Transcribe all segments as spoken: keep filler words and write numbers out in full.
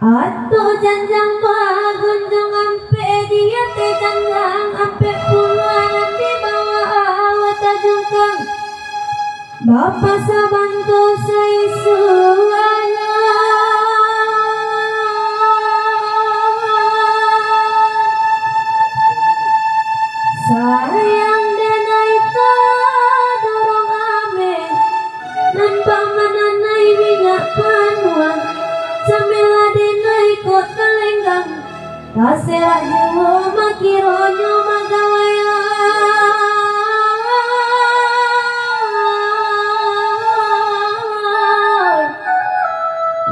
Atok janjang bagunjung ampek, di ateh janjang ampek puluah, nan di bawah awak tajungkang. Bapa sabanto saisuaknyo. Sayang denai tadorong ameh, nampak mananai minyak panuang, sambilan denai kok talenggang. Taserak juo makironyo magawai.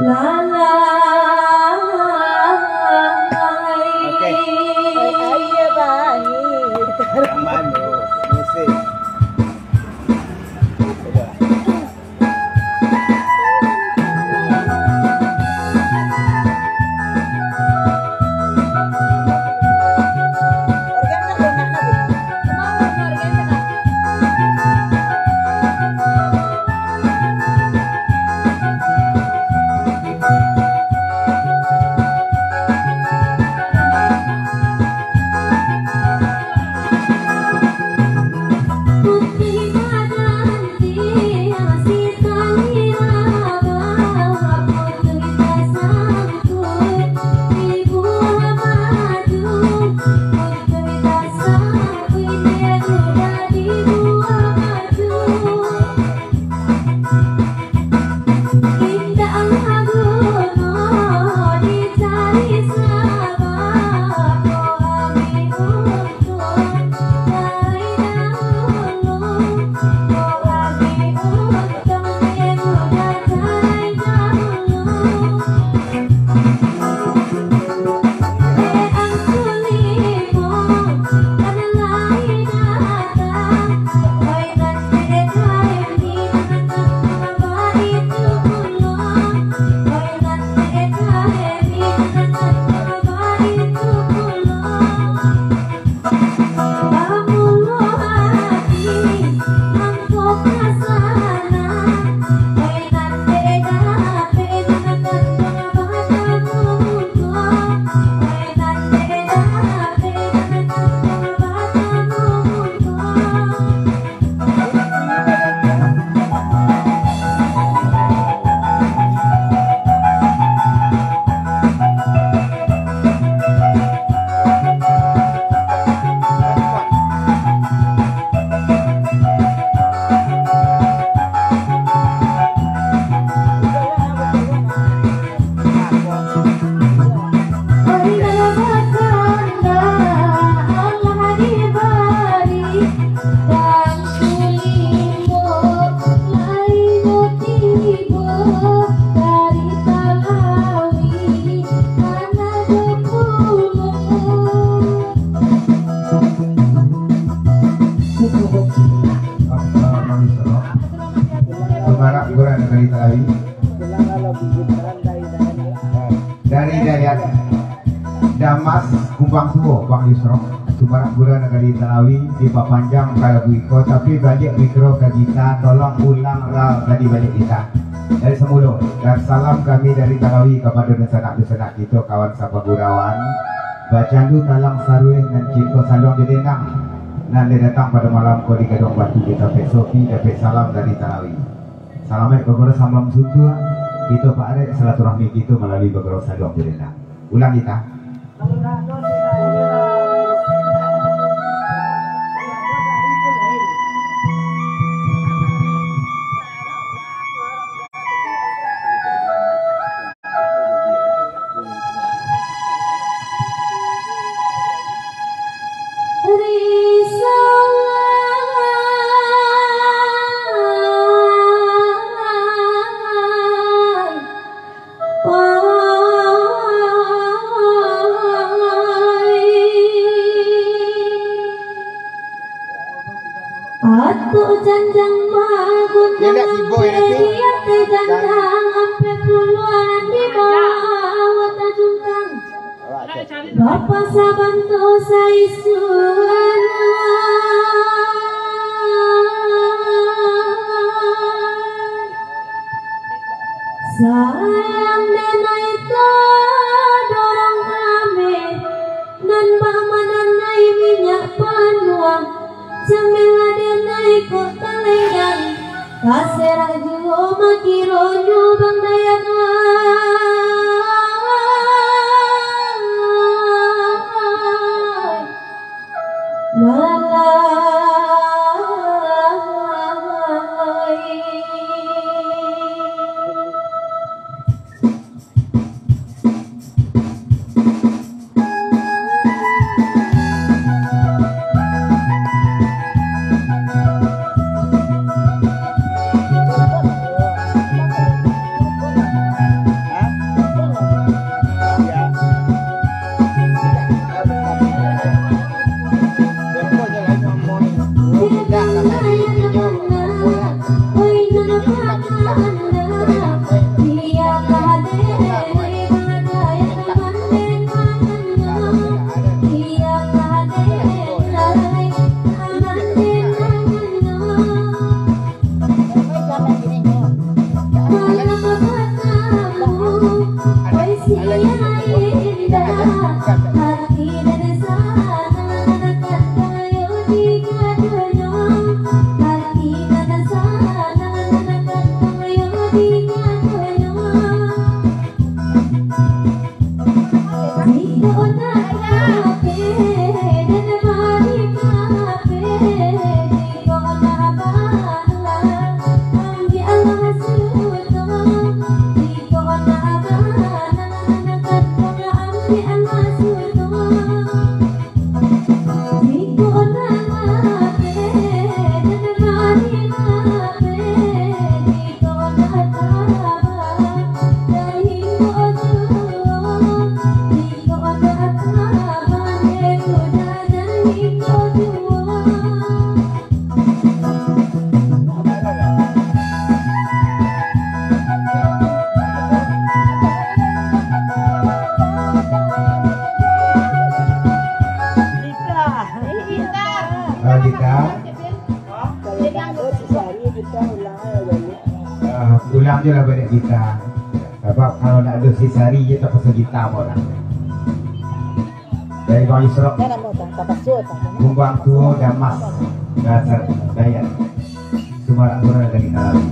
Lalai. Oke. Ayo, Bang. Yang bagus, musik. Sumarak Gurah Nagari Talawi. Dari Dayat Damas, Kupang Tuo, Bang Yusro. Sumarak Gurah Nagari Talawi, dipapanjang ka lagu iko, tapi baliak mikro ka gita, tolong ulang ral tadi baliak gita. Dari samulo, dan salam kami dari Talawi kapado dunsanak-dunsanak kito, kawan sapagurauan. Bacandu talang saruih nan cinto saluang jo dendang. Nan lai datang pado malam ko di Gaduang Batu, dapek sopi, dapek salam dari Talawi. Salamaik babarasan malam suntuang, kito paarek silaturahmi kito malalui bagurau saluang jo dendang. Ulang kita. Pasabanto saisuan. Sayang denai tadorong ameh, nan bak mananai minyak panuah. Camilan denai kok talenggang, kaserak juo makironyo Bang Dayang. Lalai. Ah, Dita. Ah, ulang je lah baliak Dita. Sabab kalau ndak ado si Sari, je tapasang Dita pulo lah. Dari Bang Isrok. Kumbang Tuo, Damas, Dasar, Dayan. Sumarak Murah dari Karawi.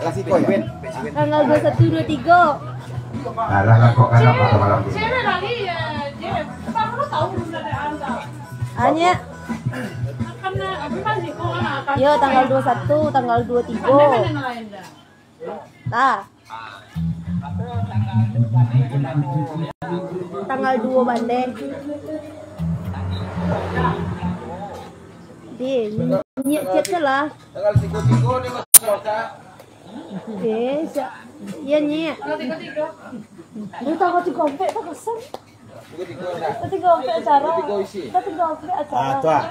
Lah siko ya. Tanggal dua satu, dua tiga. Alah, lah kok kan apa malam ni? Hanya. Yo, tanggal dua satu, tanggal dua tiga. Nah. Tanggal dua baleh. Deh, nyiak chat lah. Tanggal tigo-tigo ni masuk kota. Eh, sa-, iya, nyiak. Tanggal tigo-tigo. Lu tanggal tigo ampek tak kesan? Tigo-tigo dah. Tigo ampek acara. Tigo isi. Tigo ampek acara. Ah, tu ah.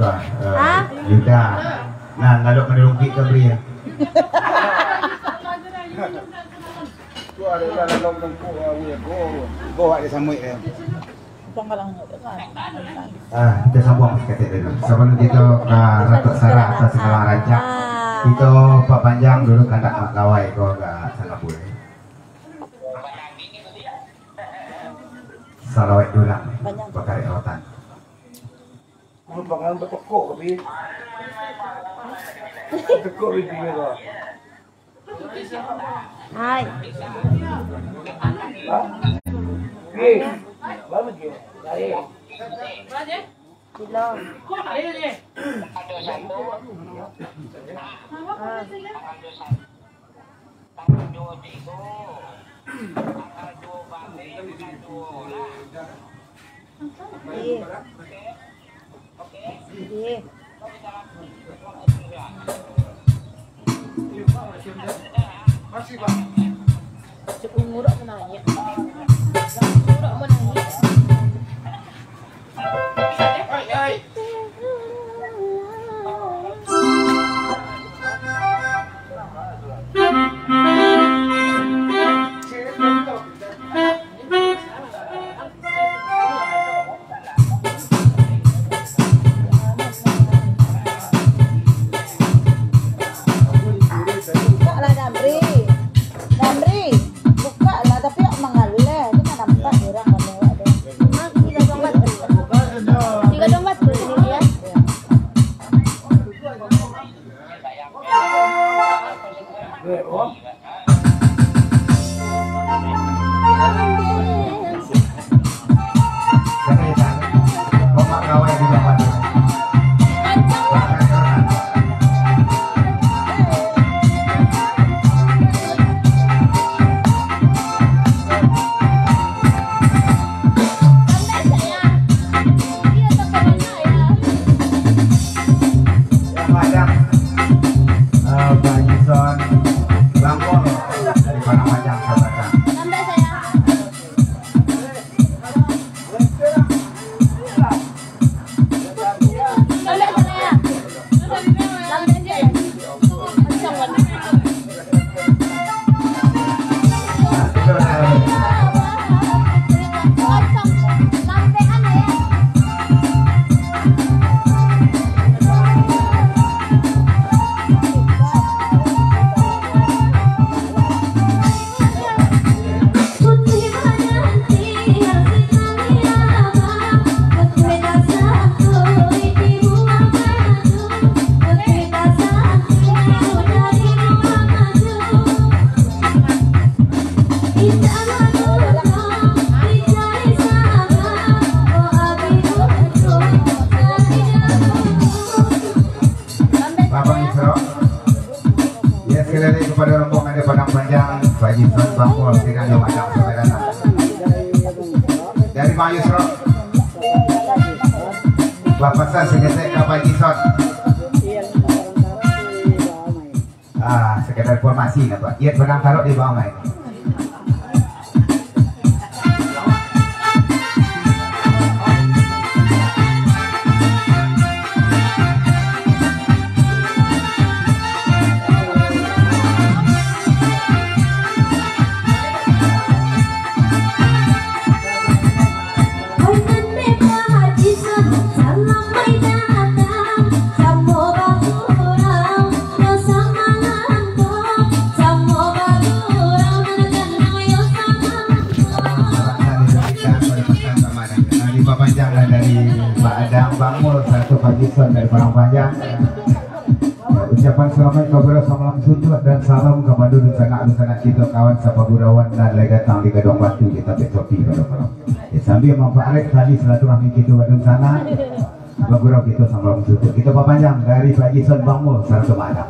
Tuh, eh, Yuda. Nah, lalu kena lungkik ke beri ya. Tu adalah dalam tengkuk, ah, weh, go. Go, ada sambut dia. Ah, kita sambung sakatik dulu. Sebelum kita ka ratok sarah atau singgalang rancak, kita papanjang dulu kandak mak gawai ko agak sangat boleh. Salawat dulang, bakarek rotan. Merupakan betekok, tapi betekok di pinggir lah. Hai. Hah? Oke. Baru je. Baik. Gila. Ah. Iya. Iya. Cuk, nguruk menangis. Nguruk menangis. Buka lah, Damri. Damri, buka lah, tapi awak mangaleh. Ini kan nampak orang kalau awak tu. Mak, ini gadang batu. Ini gadang batu, ini dia. Yang ada, eh, Pak Jason Bangkol dari Padang Panjang, Sabarataan. Abang Isro. Ya, sekali lagi kepada rombongan di Padang Panjang, Pak Jason Bangkol, silakan jo macam saudara. Dari Bang Yusro. Bapasan saketek ka Pak Jason. Ah, sekedar informasi lah, Pak. Iya, benang taruh di bawah main. Dipapanjang lah dari Pak Adam Bangul, satu Pak Jason dari Padang Panjang. Ucapan selamat kepada Salam suntuak dan salam kapado dunsanak-dunsanak kito, kawan sapagurauan nan lai datang di Gaduang Batu di Tapek Topi pado malam. Ya, sambia mampaarek tali silaturahmi kito badunsanak, bagurau kito salam suntuak. Kito papanjang dari Pak Jison Bangmo sarato Mak Adam.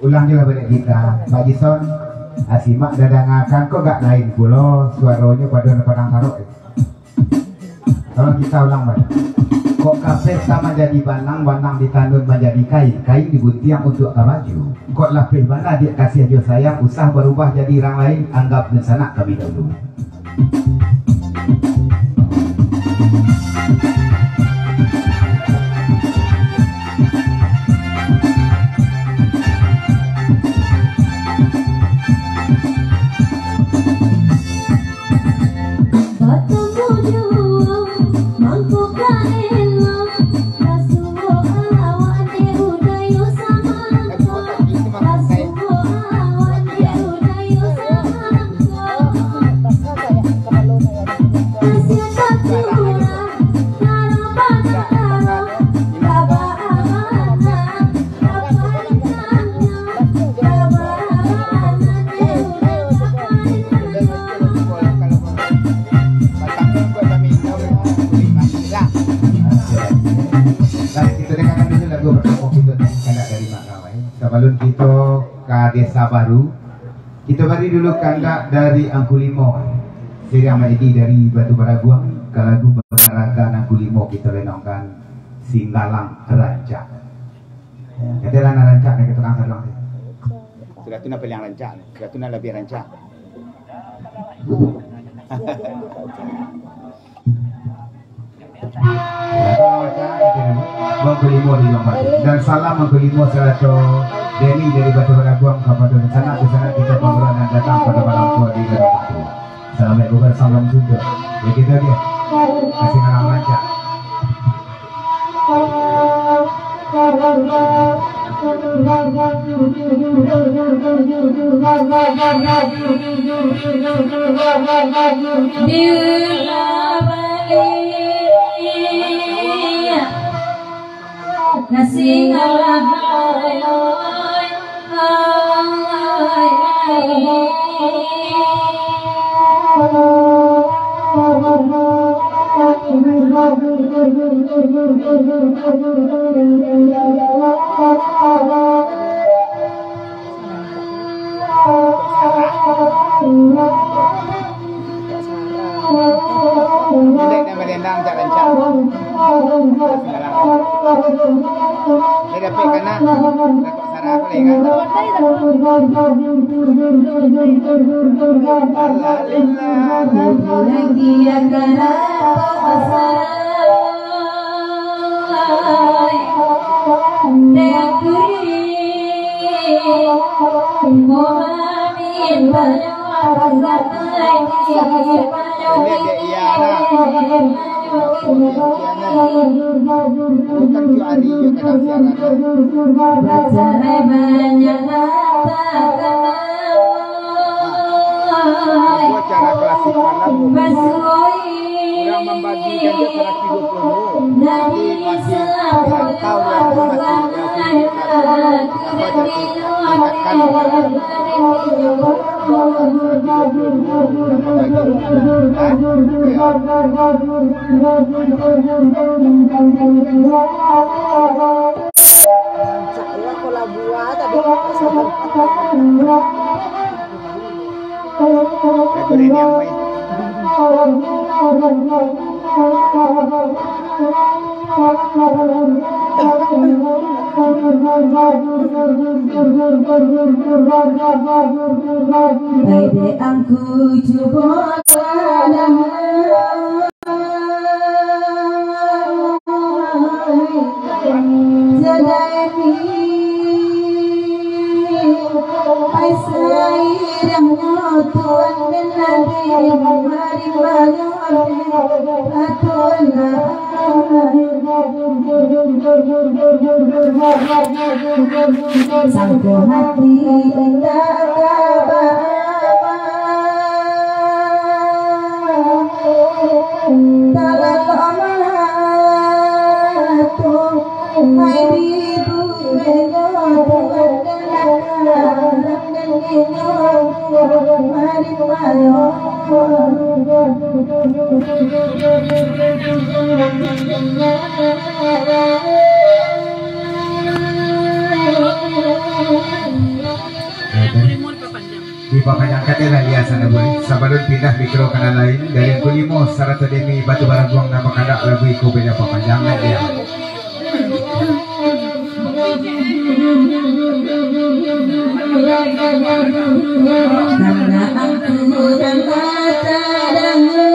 Ulang juo lah baliak gitar. Pak Jison, ah, simak dadangakan kok gak lain pulo suaronyo pado nan Padang Tarok. Tolong kita ulang baliak. Kok kapeh ka manjadi banang, banang ditanun manjadi kain, kain dibuntiang untuak ka baju. Kok lapeh bana diak kasiah jo sayang, usah barubah jadi urang lain, anggap dunsanak kami dahulu. Sabalun kito ka Desa Baru, kito bari dulu kandak dari Angku Limo. Siriang Mak Edi dari Batu Baraguang, ka lagu Manaraga Angku Limo kito lenongkan Singgalang Rancak. Kata lah nan rancak, kata tukang saluang tu. Sudah tu nan paliang rancak, sudah tu nan labiah rancak. Mangku Limo di Luang Batu. Dan salam Mangku Limo sarato Deni dari Batu Baraguang kapado sanak dunsanak kito pangurus nan datang pado malam ko di Luang Batu. Salam baik bubar, salam suntuak. Ya, kito aja. Kasih malam rancak. Dia dapek kanak, takut sarah aku lagi kan. Lagi akan apa pasal? Ini dek Iya lah. Bukan tu hari je kadang siaran. Bacarai banyak harta kanawan. Aku acara klasik malam. Orang membagikan je seratus dua puluh. Jadi masih kurang tahu lah, masih. Baik dek angku cubo dalam. Jadai ni pasairang nyo Tuan den Nabi, mari mayo Tuan. Sangko hati indak ka ba-ama. Talalok mato, hai di bukeknyo, Tuhan den akan, den inyo, mari mayo. Dipapanjang katilah dia sana, buai. Sabalun pindah mikro ka nan lain, dari Angku Limo sarato Demi Batu Baraguang nan bakandak lagu iko beda papanjang, dia. Karena angku nan batadanga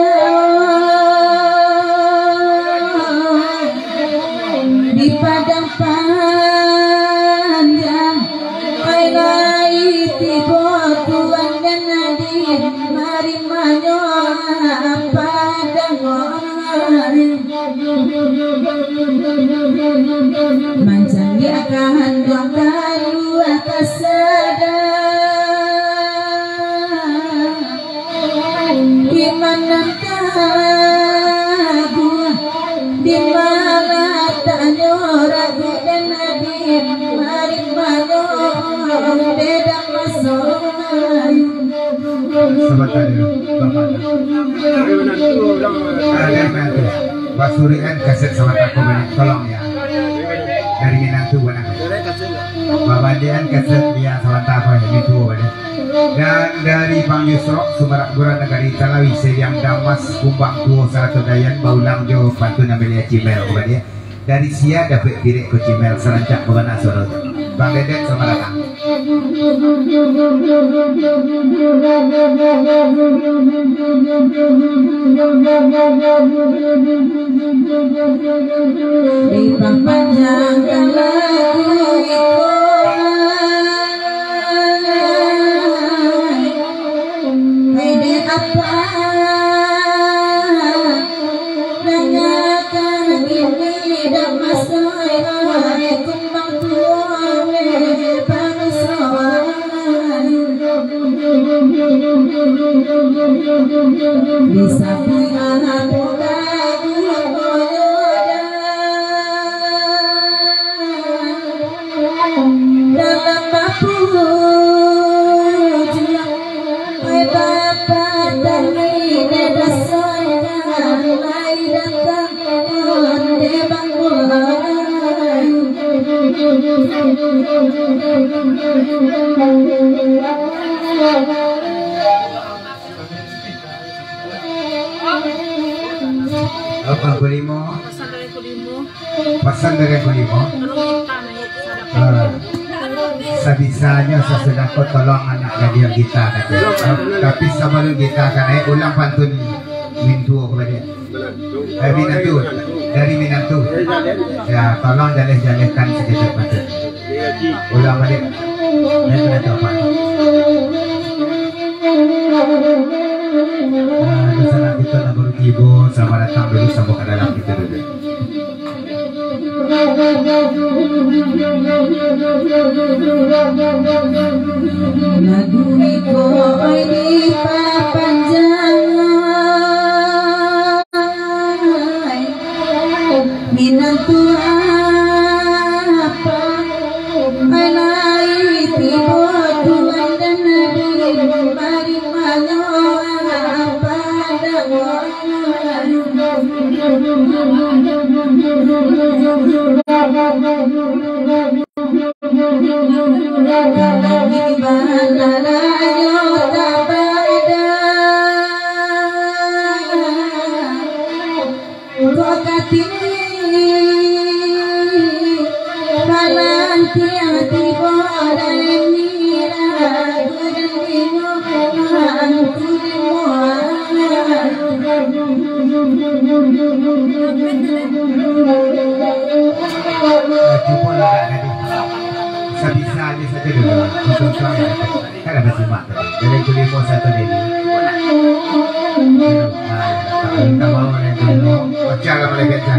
di Padang Panjang, ai lai tibo Tuan den Nabi, mari mayo apa dango. Manjadi akan dua kalu atas sada. Di mana tabuah, di mana tanyo ragu dan adil, mari mayo beda maso. Sabanta dulu, Bapak. Ada yang nanti. Basurian kaset sabanta ko baliak, tolong ya. Dari minantu, bukan aku. Babalian kaset dia sabanta ko, minantu baliak. Dan dari Bang Yusrok, Sumarak Gurah Nagari Talawi, Sediang Damas, Kumbang Tuo, Sarato Dayan, baulang jo pantun ambil ya Cimel ko baliak. Dari sia dapek direk ko Cimel, sarancak bagana suaro tu. Bang Dedek, selamat datang. Dipapanjangkan lagu iko, hai dek apa? Nanyakan ini dak masai, kumbang tuo le panusawan. Di samping anak muda guru koyo dah. Dalam bapuji, oi Bapa tani, dek doso lai datang, dek bangkulai. Apa kelima? Pasan dari kelima. Ah, sabisanya sasudah ko tolong anak gadih kita tadi. Tapi sabalun kita ka naik, ulang pantun mintuo ko baliak. Eh, minantu. Dari minantu. Ya, tolong jaleh-jalehkan saketek pantun. Ulang baliak. Naik minantu apa? Ibu, selamat datang dulu, sambut ka dalam kita dulu. Lagu iko oi dipapanjang, minantu apa, alai tibo Tuan dan Nabi, mari manyoang apa dawa. Cubolah, Kak Gadis. Sabisanya saja dulu. Contoh-contoh. Kan ada simak tadi. Dari kelima satu Dedi. Ah, tak tahu dari kelima. Pecah lah mulai pecah.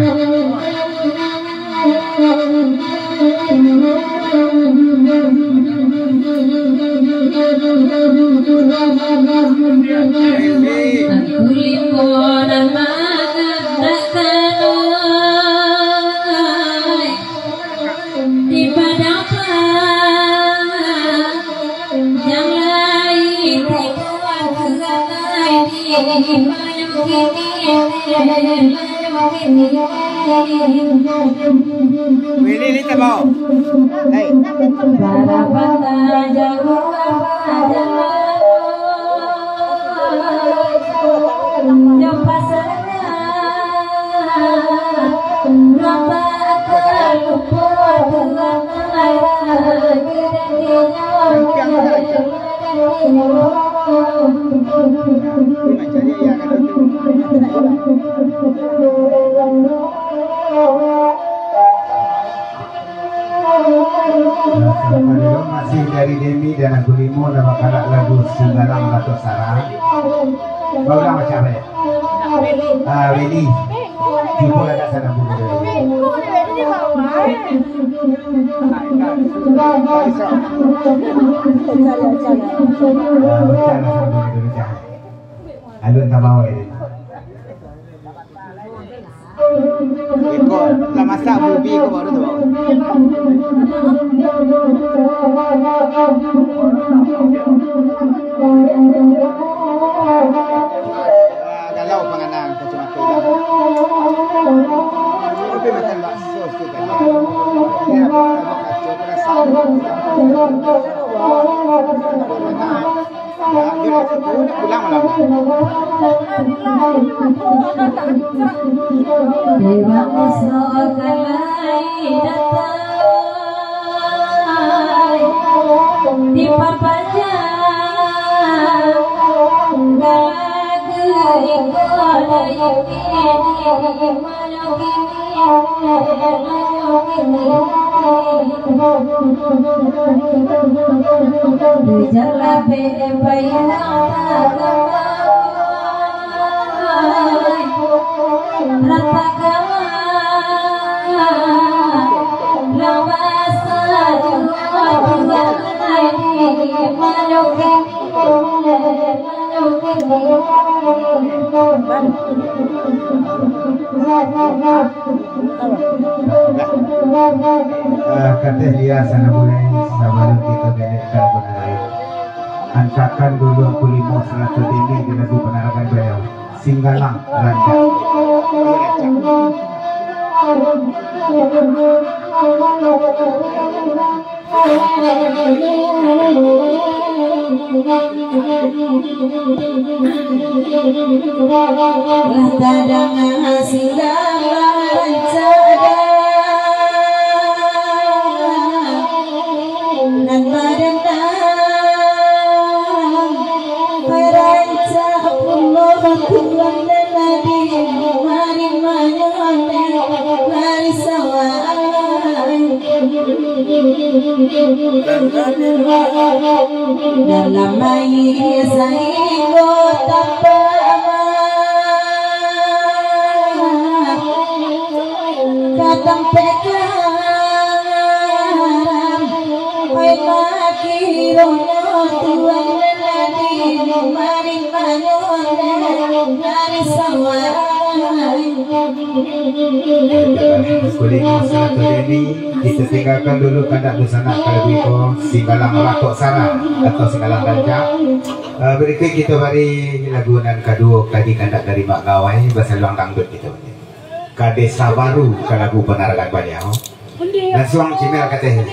Aku limo nan mangandakkan di padang panjang lai, tibo Tuan lai di malam kini. Willy, Lita, bawa. Hei. Barapa jauah pajalan, jo pasangan, barapa ka lupo Tuhan. Masih dari Demi dan Angku Limo, nan bakalak lagu Singgalang Batok Sarang. Baulang macam mana? Ah, Willy. Cubolah kat sana, Bu. Ah, macam mana, Bu? Alun ka bawah ini. Iko, lah masak bubi ko baru tu. Ah, galau panganang kacamata hilang. Tapi makan bakso sikit kan. Ini apa, apa kacau, perasaan. Pulang malam. Tibo masa ka lai datang, dipapanjang ka lagu iko lai. Ah, kateh dia sana bulai, sabalun kito belek ka gunung lain. Antakan dulu Angku Limo sarato Demi di lagu panarakan baliau, Singgalang Rancak. Lah tadanga singgalang rancak, nan badandang rancak pulo Tuan nan adi, mari manyambut, mari sawai. Dalam aia sainggo tapak Sampai karam, oi, makironyo Tuan nan adi, mari mangondeh dari sawah. Kulik masalah tu, Denny. Kita tinggalkan dulu kandak dunsanak kalau biko, Singgalang Ratok Sarang atau Singgalang Rancak. Eh, berikut kita bari lagu nan kaduo tadi, kandak dari Mak Gawai, basaluang dangdut kita. Ka Desa Baru, ka lagu panaragan baliau. Lansuang Cimel kateh.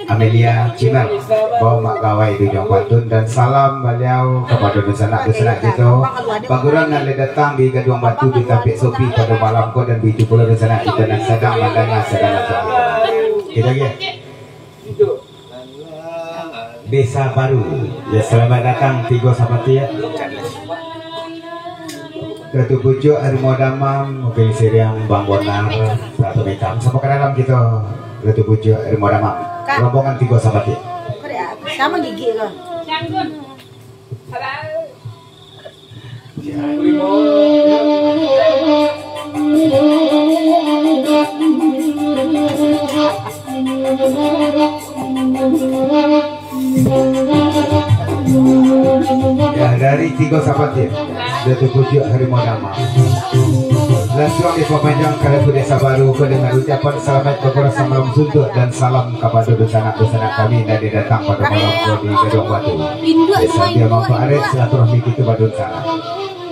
Amelia Cimel, bao Mak Gawai tu jo pantun dan salam baliau kapado dunsanak-dunsanak kito. Paguruan nan lah datang di Gaduang Batu, di Tampek Sopi pado malam ko, dan baitu pulo dunsanak kito nan sadang mandanga sagalo suaro. Kito lagi. Desa Baru. Ya, selamat datang Tigo Sapatiak. Datuak Pucuak Harimau Damam, mungkin siriang Bang Bonar, Ratu Mekam. Sama ka dalam kito, Datuak Pucuak Harimau Damam. Kak. Rombongan Tigo Sapatiak. Kau dah sama gigi kau. Ya, dari Tigo Sapatiak, Datuak Pucuak Harimau Damam. Lansuang dipapanjang ka lagu Desa Baru ko dengan ucapan salamaik bakurasa malam suntuak dan salam kapado dunsanak-dunsanak kami nan lah datang pado malam ko di Gaduang Batu. Desa Biak Mampak Aret, silaturahmi kito badunsanak.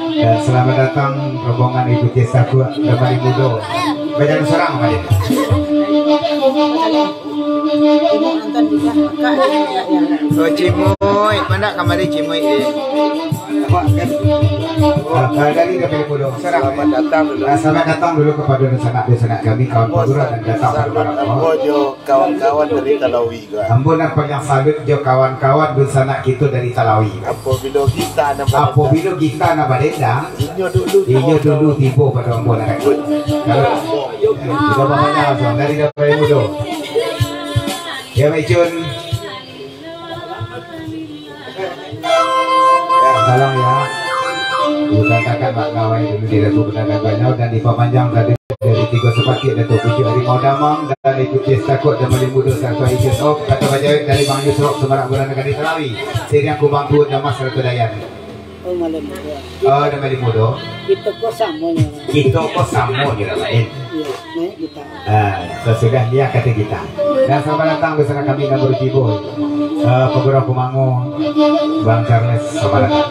Dan selamat datang rombongan Ibu Cis Takuak, Damali Mudo. Bajalan surang, Damali. Oh, Cimuik. Mana kamari Cimuik, eh? Ah, ah, dari Damali Mudo. Surang. Selamat datang dulu. Ah, selamat datang dulu kapado dunsanak-dunsanak kami, kawan paguruan nan datang pado malam ko. Ambo jo kawan-kawan dari Talawi. Ambo nan paliang salut jo kawan-kawan dunsanak kito dari Talawi. Apabilo gita nan badendang. Apabilo gita nan badendang, inyo dulu, inyo dulu tibo pado ambo nan kaki. Kalau, kita bapanjang lansuang dari Damali Mudo. Ya, Mak Icun. Ya, tolong ya. Bukan kakak Mak Gawai dulu di lagu panaragan baliau dan dipapanjang tadi. Dari Tigo Sapatiak, Datuak Pucuak Harimau Damam, dan Ibu Cis Takuak, Damali Mudo, sarato Icun Op, kato bajawek dari Bang Yusrok, Sumarak Bulan Negari Talawi, siriang Kumbang Tuun, Damas, sarato Dayan. Oh, malam. Oh, Damali Mudo. Kito ko samo nyo. Kito ko samo nyo lah, lain. Iya, naik gitar. Ah, sasudah dia kata kita. Dan selamat datang bersama kami, nomor tibo. Eh, Pagurau Kumango, Bang Charles, selamat datang.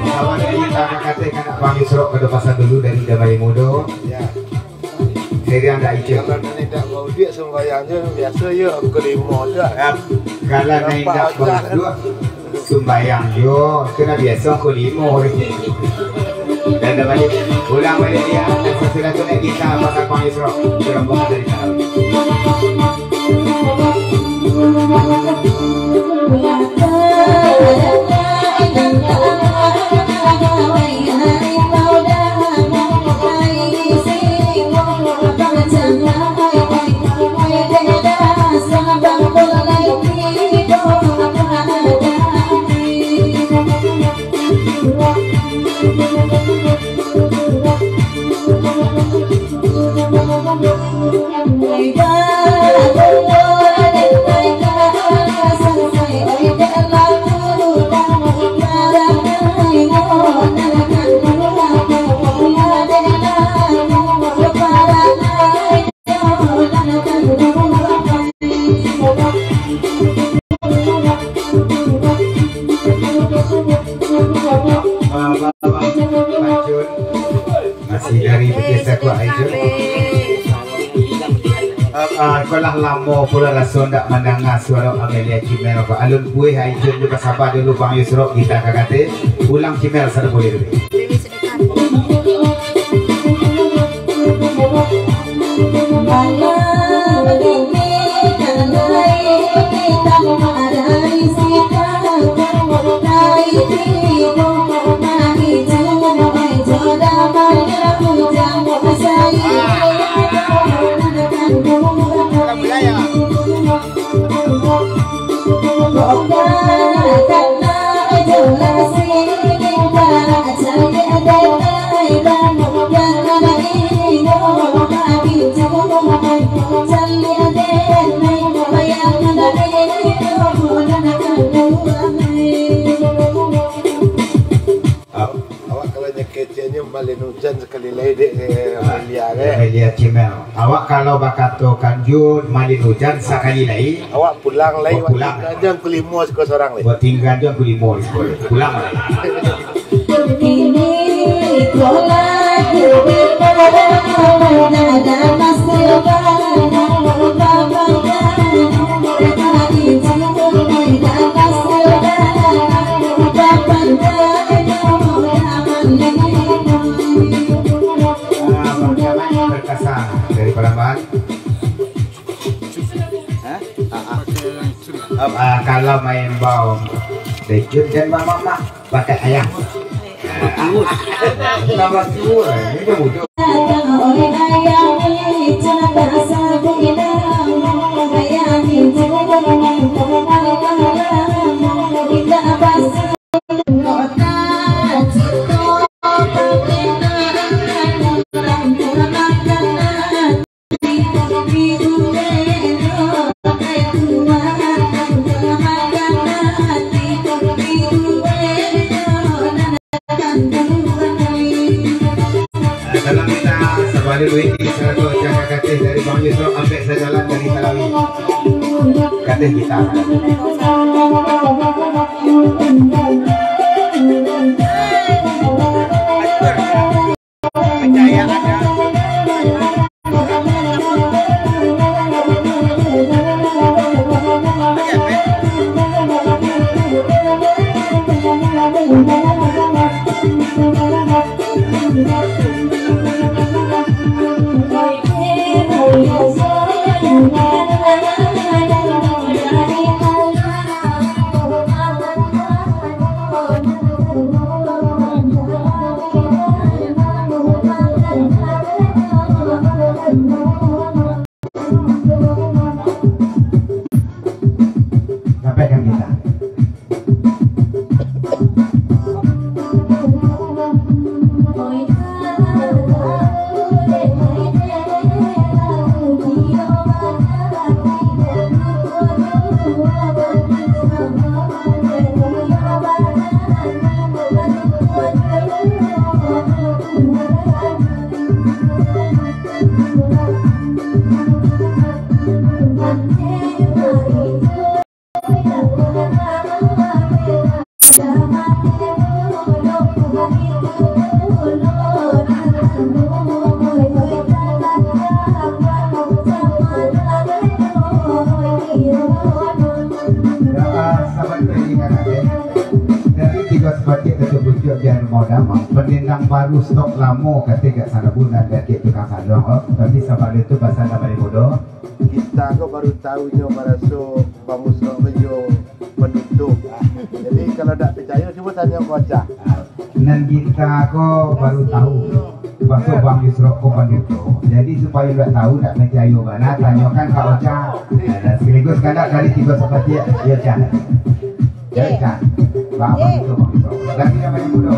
Kawan dari Tanah Kateh, kanak Bang Yusrok, Kado Pasar dulu dari Damai Mudo. Ya. Siriang dak icin. Kalau nan indak bauduak sumbayang je, biaso yo, pukul limo tu lah. Kalau nan indak bauduak sumbayang yo, kena biaso pukul limo. Dan dah balik, ulang balik dia, dan sesudah tu naik gitar, pasang pang Yusro, rombongan dari Talawi. Ah, iko lah lamo pulo raso ndak mandanga suaro Amelia Cimel, Pak. Alun buih, Aijon jo basaba dulu, Bang Yusro, kita ka kate. Ulang Cimel sado buliah dulu. Awak kalau nyakeceknyo malin ujan sakali lai, dek, eh, Amelia, eh. Amelia Cimel. Awak kalau bakato kanjut malin ujan sakali lai. Awak pulang lai, oh, pulang. Tingga jo Angku Limo siko sorang lai. Buat tingga jo Angku Limo siko lai. Pulang lai. Ah, Bang Jamal berkesan dari Parambahan. Hah? Ah, ah. Ah, kalau main bau, dejut dan mamak, pakai ayam. Tambah tua, ini dah muda. Salam kita sabali duit di sarato jaga kateh dari Bang Yusuf, ampek sajalan dari Talawi. Kateh kita. Sampaikan kita. Doa sahabat Freddy Kakak, eh. Dari tigo sabatik tersebut, jok jan mau damang. Pendendang baru stok lamo, kata gak sana bulan, gak tukang salon, oh. Tapi sabar itu pasal nama di mudo. Kita ko baru tahu nyo baraso Bang Usrok ko jo penutup. Jadi, kalau dak picayo, cubo tanyo ka Ocah. Nan kita ko baru tahu, baso Bang Yusrok ko penutup. Jadi, supayo dak tahu, dak picayo bana, tanyokan ka Ocah. Nah, dan sekaligus kandak dari tigo sabatik, yo, Cah. Yo, Cah. Bang, Bang Yusrok, Bang Yusrok. Dari nama yang mudo.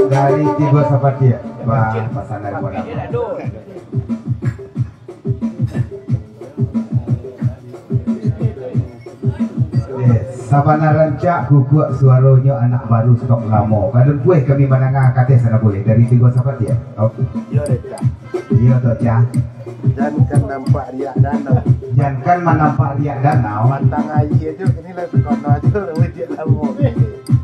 Dari Tigo Sapatiak, Bang, pasanan buat apa? Eh, sabana rancak guguak suaronyo anak baru stok lamo. Kadun pueh kami mandanga kateh sana boleh dari Tigo Sapatiak. Oke. Iyo, Cak. Iyo, Tok Cak. Jan kan nampak riak danau. Jan kan manampak riak danau. Batang aia jo kini lah takono jo, lah riak lamo.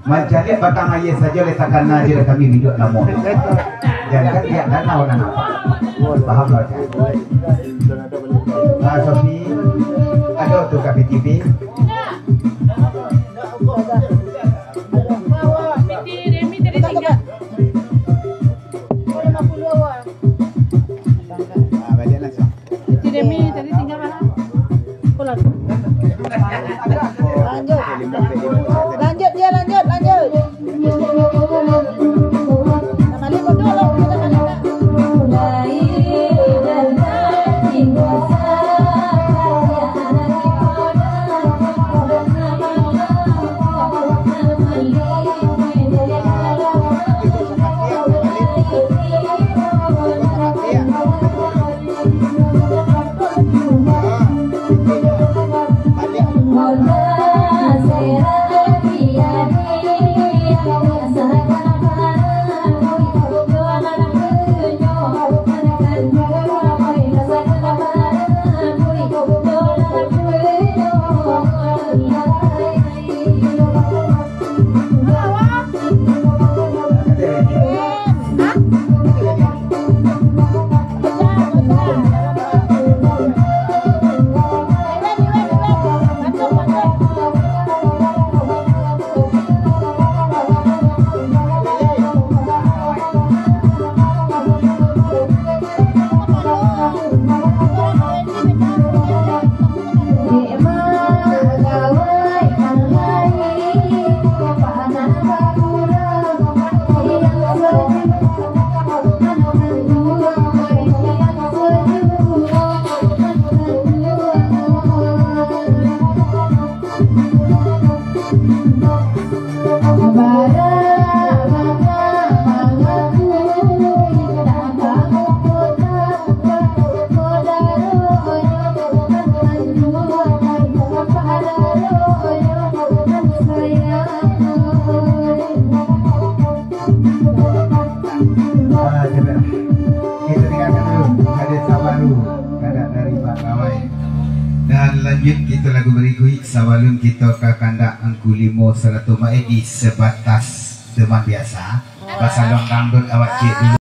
Mancaliak batang aia sajo lah takana jo kami riak lamo. Jan kan riak danau nan nampak. Paham lah, Cak? Ah, Sofi, ado tu ka P T V. P T Remi tadi tinggal. Ah, baliak langsung. P T Remi tadi tinggal mana? Sekolah. Lanjut. Lanjut dia, lanjut, lanjut. Nah, balik mundur lah, kita balik nak. Ah, coba. Kita dengarkan dulu, ada sabaru, kandak dari Pak Rawai. Dan lanjut kita lagu berikut, sabalun kita ka kandak Angku Limo sarato maedi sebatas teman biasa. Basaluang dangdut awak ciek dulu.